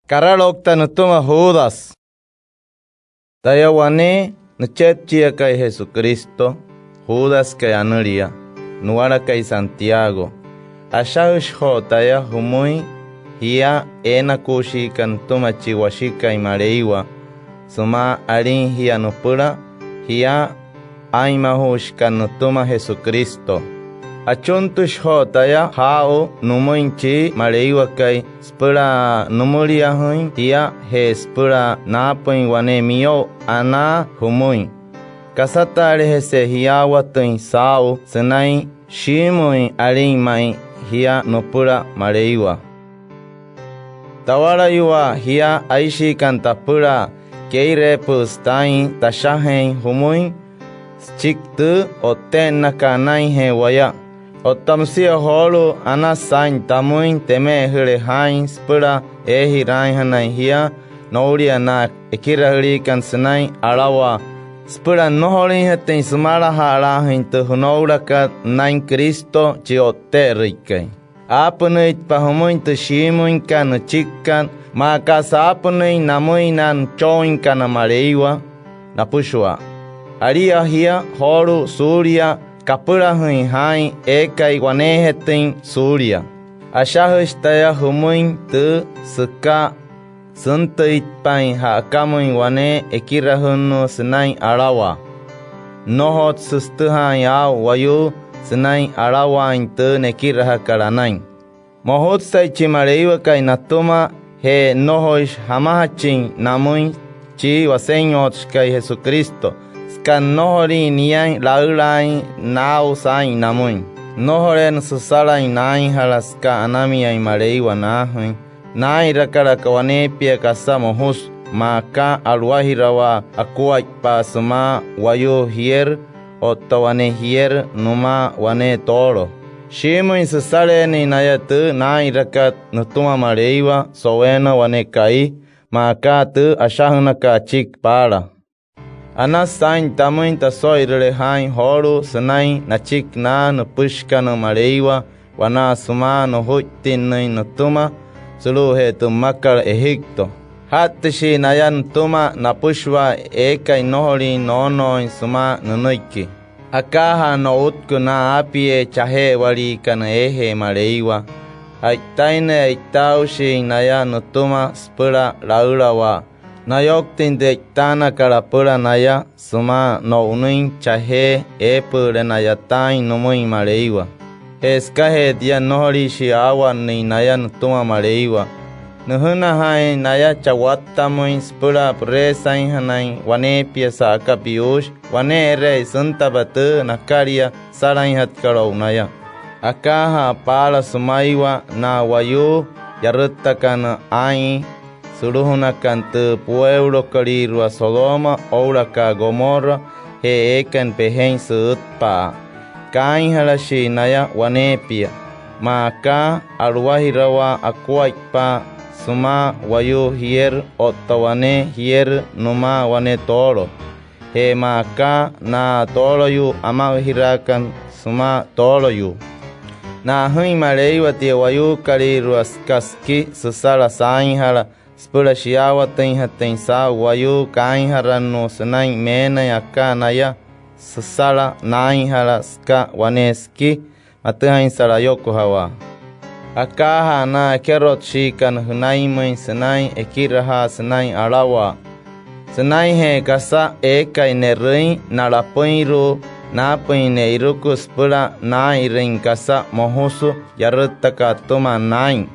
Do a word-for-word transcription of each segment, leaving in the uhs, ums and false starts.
Karaloukta nütüma Judas. Taya wane nüchepchiakai Jesucristo, Judaskai anülia, nuwalakai Santiago. Ashajüshi joo taya jümüin jia eenakuushiikana nütüma chi Washikai Maleiwa sümaa alin jia nüpüla jia aa'inmajuushikat nütüma Jesucristo. Achuntüshi joo taya jaa'u nümüin chi Maleiwakai süpüla nümüliajüin jia je süpüla naapüin wane miyo'u anaa jümüin. Kasataalejese jiyaawatüin saa'u sünain shiimüin alin ma'i jia nüpüla Maleiwa. Tawalayuwaa jia aishiikana tapüla kee'ireepü'üsü taa'in tashajeein jümüin süchiki tü o'tte'ennakat anainjee waya. Otta müsia joolu'u, anasü saa'in tamüin teme'ejüle jaa'in süpüla eejiraainjanain jia noulia na ekirajüliikana sünain alawaa, süpüla nnojolüinjatüin sümalaja'alaajüin tü jünoulakat nünain Cristo chi O'tte'erüikai. Aapünüitpa jümüin tü shiimüinkat nüchikikat, maa aka saapünüin namüin na nüchooinkana Maleiwa napüshua. Alia jia joolu'u suulia kapülajüin jaa'in eekai waneejatüin suulia. Ashajüshi taya jümüin tü süka süntüitpain ja'akamüin wane ekirajünnüü sünain alawaa. Nnojotsü sütüjaain aa'u wayuu sünain alawaain tü nekirajakat anain. Mojutsai chi Maleiwakai natüma je nnojoishi jamajachin namüin chi Wasenyotsekai Jesucristo, süka nnojolin niain laülaain naa'u saa'in namüin. Nnojoleena süsalain naainjala süka anamiain Maleiwa naajüin naa'inrakalaka waneepia kasa mojusü, maa aka a'luwajirawaa akuaippaa sümaa wayuu jierü otta wane jierü nümaa wane toolo. Shiimüin süsaleenain naya tü naa'inrakat nütüma Maleiwa so'uweena wane ka'i, maa aka tü ashajünakat achiki paala. Anasü saa'in tamüin taso'irüle jaa'in joolu'u sünain nachiki na nüpüshikana Maleiwa wanaa sümaa nujuittinnüin nütüma sulu'ujee tü mmakat Egipto. Ja'ttüshii naya nütüma napüshua eekai nnojolin noonooin sümaa nünüiki. Akaajaa no'utku na aapiee chaje'ewaliikana eejee Maleiwa, ja'itaina e'itaaushii naya nütüma süpüla laülawaa. Nayouktüin tü e'itaanakat apüla naya sümaa no'unüin chajee eepü'üle na'yataain nümüin Maleiwa. Je sükajee tia, nnojoliishii aawatnüin naya nütüma Maleiwa. Nüjünajaain naya cha'wattamüin süpüla püreesainjanain waneepia sa'aka piuushi wane'ere'eya süntapa tü nakalia süsalainjatkat o'u naya. Akaajaa paala sümaiwa na wayuu yarüttakana aa'in sulujunakat tü pueulokalüirua Sodoma oo'ulaka Gomorra je eekana pejein sü'ütpa'a, kaainjalashii naya waneepia, maa aka a'luwajirawaa akuaippaa sümaa wayuu jierü otta wane jierü nümaa wane toolo. Je maa aka na tooloyuu ama'üjiraakana sümaa tooloyuu. Na'ajüin Maleiwa tia wayuukolüirua süka siki süsala saainjala süpüla shiyaawatüinjatüin saa'u wayuu kaainjarannuu sünain meenain aka naya süsala naainjala süka wane siki matüjainsala ayokujawaa. Akaajaa na ekerotshiikana jünainmüin sünain ekirajaa sünain alawaa, sünainjee kasa eekai ne'rüin na'lapüinru'u, naapüin ne'iruku süpüla naa'inrüin kasa mojusü yarüttakat atüma naa'in.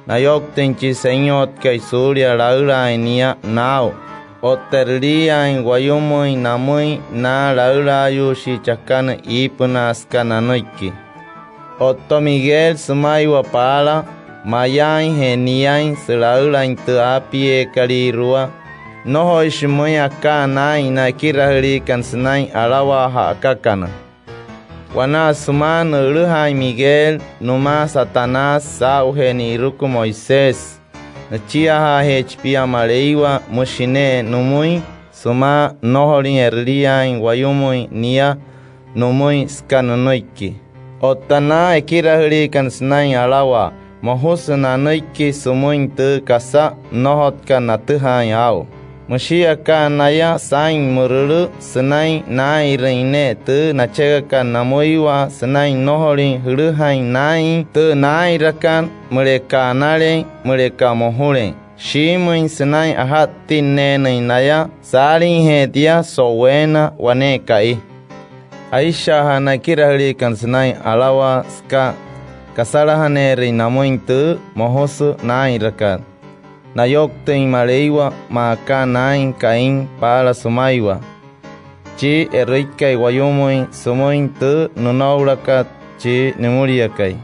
Nayouktüin chi Senyotkai suulia laülaain nia naa'u otta e'rüliaain wayumüin namüin na laülaayuushii chakana iipünaa süka nanüiki. Otta Miguel sümaiwa paala, mayaain je niain sülaülain tü aapieekalüirua, nnojoishi müin aka naa'in na ekirajüliikana sünain alawaa ja'akakana. Wanaa sümaa nü'ülüjaain Miguel nümaa Satanás saa'ujee ni'iruku Moisés, nüchiajaajeechi pia Maleiwa, müshi ne'e nümüin sümaa nnojolin e'rüliaain wayumüin nia nümüin süka nünüiki. Otta na ekirajüliikana sünain alawaa, mojusü nanüiki sümüin tü kasa nnojotkat natüjaain aa'u. Müshii aka naya saa'in mürülü sünain naa'inrüin ne'e tü nachekakat namüiwa sünain nnojolin jülüjain naa'in tü naa'inrakat, müleka analein, müleka mojulein. Shiimüin sünain aja'ttinneenüin naya saaliijee tia so'uweena wane ka'i. Aisha'ajaa na ekirajüliikana sünain alawaa süka kasalajaneerüin namüin tü mojusü naa'inrakat. Nayouktüin Maleiwa maa aka naa'in ka'i paala sümaiwa, chi e'rüikai wayumüin sümüin tü nünoulakat chi nimüliakai.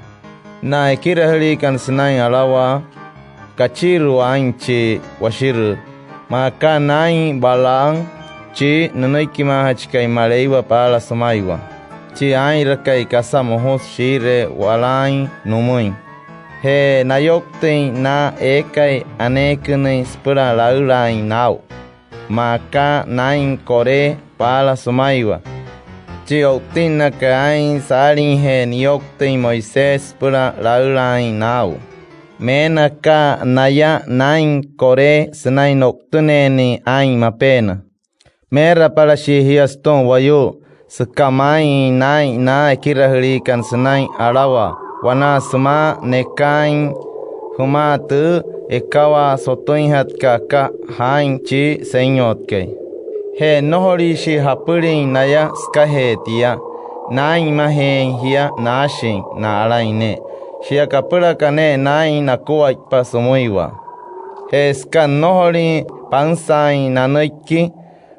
Na ekirajüliikana sünain alawaa, kachiirua aa'in chi washirüü, maa aka naa'in Balaam, chi nünüikimaajachikai Maleiwa paala sümaiwa, chi aa'inrakai kasa mojusü shii'iree walaain nümüin. Je nayouktüin na eekai aneekünüin süpüla laülaain naa'u, maa aka naa'in Coré paala sümaiwa, chi o'utinnakai aa'in saaliijee niyouktüin Moisés süpüla laülaain naa'u. Meena aka naya naa'in Coré sünain no'utüneenüin aa'in mapeena. Meerapalashii jia sütüma wayuu süka maa'in naa'in na ekirajüliikana sünain alawaa, wanaa sümaa nekaain jümaa tü ekawaa sotüinjatkat aka jaa'in chi Senyotkai. Je nnojoliishii japülin naya sükajee tia, naa'inmajeein jia naashin na'alain ne'e, shia kapülaka ne'e naa'in nakuaippa sümüiwa. Je süka nnojolin pansaain nanüiki,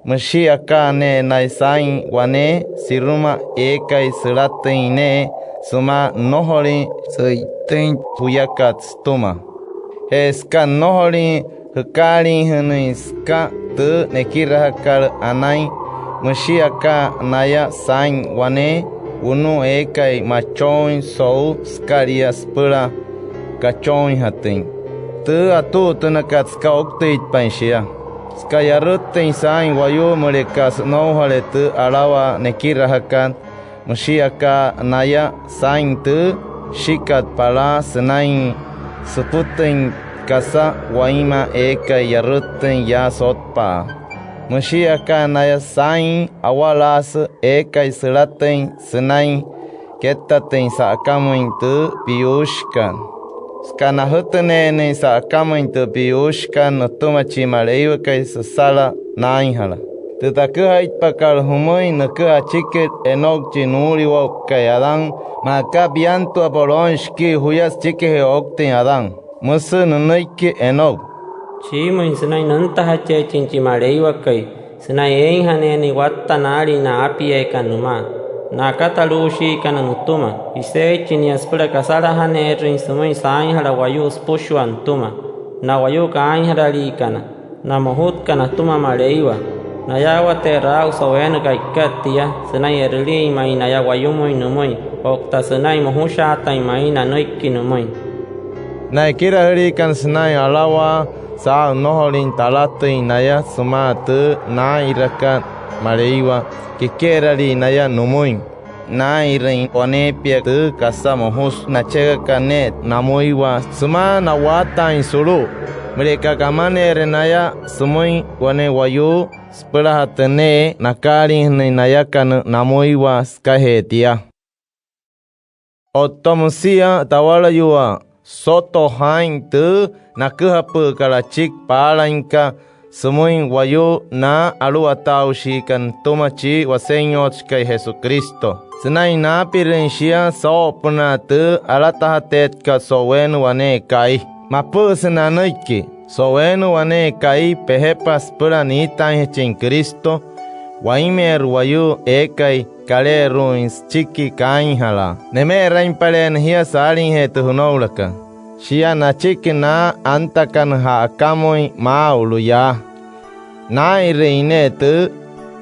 müshii aka ne'e naya saa'in wane siruma eekai sülatüin ne'e sümaa nnojolin sü'itüin juyakat sütüma. Je süka nnojolin jükaaliijünüin süka tü nekirajakat anain, müshii aka naya saa'in wane wunu'u eekai machooin so'u sükalia süpüla kachooinjatüin tü atu'utünakat süka ouktüitpain shia. Süka yarüttüin saa'in wayuu müleka sünoujale tü alawaa nekirajakat, müshii aka naya saa'in tü süshikat palaa sünain süpütüin kasa wainma eekai yarüttüin yaa sotpa'a. Müshii aka naya saa'in awalaasü eekai sülatüin sünain kettatüin sa'akamüin tü piyuushikat. Süka najütüneenüin sa'akamüin tü piyuushikat nütüma chi Maleiwakai süsala naainjala. Tü taküjaitpakat jümüin, nüküja achiki Enoc chi nuu'uliwo'ukai Adán, maa aka piantua polooin shikii juya süchikijee ouktüin Adán. Müsü nünüiki Enoc: Shiimüin sünain nüntajacheechin chi Maleiwakai sünain eeinjaneenüin watta naalin na aapieekana nümaa. Na akataluushiikana nütüma, iseeichi nia süpüla kasalajaneerüin sümüin saainjala wayuu süpüshua nütüma, na wayuu kaainjaraliikana, na mojutkana atüma Maleiwa. Nayaawateerü aa'u so'uweena ka'ikat tia sünain e'rüliin ma'i naya wayumüin nümüin, otta sünain mojushaatain ma'i nanüiki nümüin. Na ekirajüliikana sünain alawaa, saa'u nnojolüin talatüin naya sümaa tü naa'inrakat Maleiwa, keke'eralii naya nümüin naa'inrüin waneepia tü kasa mojusü nachekakat ne'e namüiwa sümaa na'waataain sulu'u. Müleka kamaneere naya sümüin wane wayuu, süpülajatü ne'e nakaaliijünüin nayakana namüiwa sükajee tia. Otta müsia tawalayuwaa, soto jaa'in tü naküjapü'ükat achiki paalainka sümüin wayuu na aluwataaushiikana nütüma chi Wasenyotsekai Jesucristo sünain naapirüin shia soo'opünaa tü alatajateetkat so'uweena wane ka'i. Mapü'üsü nanüiki, so'uweena wane ka'i pejepa süpüla niitaainjachin Cristo, wainmeerü wayuu eekai kale'eru'uin süchiki kaainjalaa. Neme'erainpaleena jia saaliijee tü jünoulakat. Shia nachiki na antakana ja'akamüin maa'ulu yaa. Naa'inrüin ne'e tü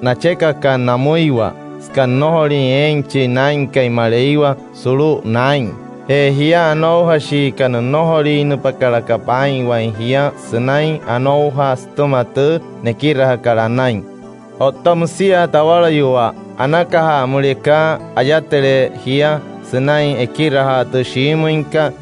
nachekakat namüiwa, süka nnojolin eein chi Naa'inkai Maleiwa sulu'u naa'in. Je jia anoujashiikana, nnojoliinupakalaka paa'inwain jia sünain anoujaa sütüma tü nekirajakat anain. Otta müsia tawalayuwaa, anakaja müleka ayatüle jia sünain ekirajaa tü shiimüinkat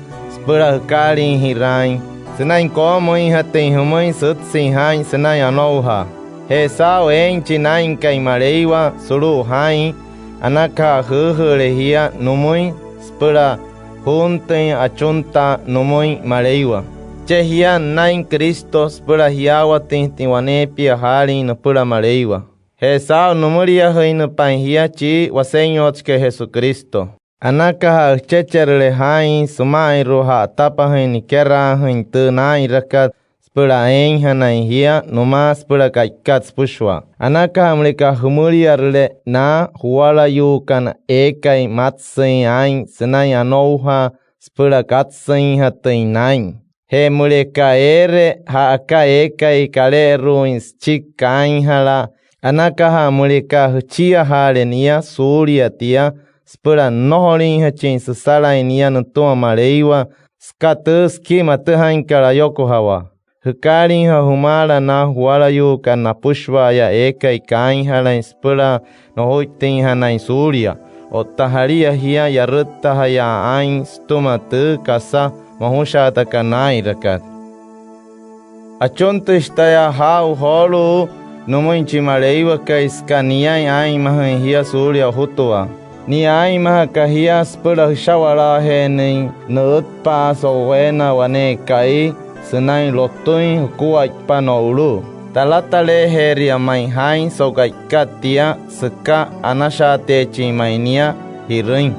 süpüla jükaaliijiraain sünain koo'omüinjatüin jümüin sütsüin jaa'in sünain anoujaa. Je saa'u eein chi Naa'inkai Maleiwa sulu'u jaa'in, anakaja jüüjüüle jia nümüin süpüla juuntüin achuntaa nümüin Maleiwa. Che jia nünain Cristo süpüla jiyaawatüinjatüin waneepia jaalin nüpüla Maleiwa. Je saa'u nümüliajüinüpain jia chi Wasenyotsekai Jesucristo, anakaja jüchecherüle jaa'in süma'inru'u ja'atapajüin nikeraajüin tü naa'inrakat süpüla eeinjanain jia nümaa süpüla ka'ikat süpüshua. Anakaja müleka jümüliarüle na juwalayuukana eekai matsüin aa'in sünain anoujaa süpüla katsüinjatüin naa'in. Je müleka eere ja'aka eekai kale'eru'uin süchiki kaainjalaa, anakaja müleka jüchiajaale nia suulia tia süpüla nnojolinjachin süsalain nia nütüma Maleiwa, süka tü siki matüjainkat ayokujawaa. Jükaaliijaa jümaala na juwalayuukana napüshua'aya eekai kaainjalain süpüla nojuittüinjanain suulia. Otta jalia jia yarüttajayaa aa'in sütüma tü kasa mojushaatakana naa'inrakat. Achuntüshi taya jaa'u joolu'u nümüin chi Maleiwakai süka niain aa'inmajüin jia suulia ojutuwaa. Nia aa'inmajaka jia süpüla jüsha'walaajeenüin nü'ütpa'a so'uweena wane ka'i sünain lotüin jukuaippa no'ulu'u. Talataleejeeria ma'i jaa'in so'u ka'ikat tia süka anashaateechin ma'i nia ji'rüin.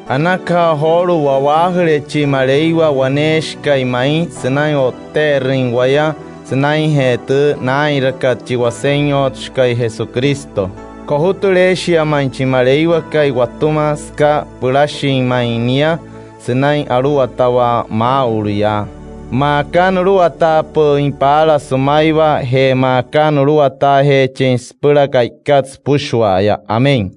Anakaja joolu'u wa'waajüle chi Maleiwa waneeshikai ma'i sünain o'tte'erüin waya sünainjee tü naa'inrakat chi Wasenyotsekai Jesucristo. Kojutüleeshia ma'i chi Maleiwakai watüma süka pülashin ma'i nia sünain aluwatawaa maa'ulu yaa. Maa aka nuluwataapü'üin paala sümaiwa je maa aka nuluwataajeechin süpüla ka'ikat süpüshua'aya. Amén.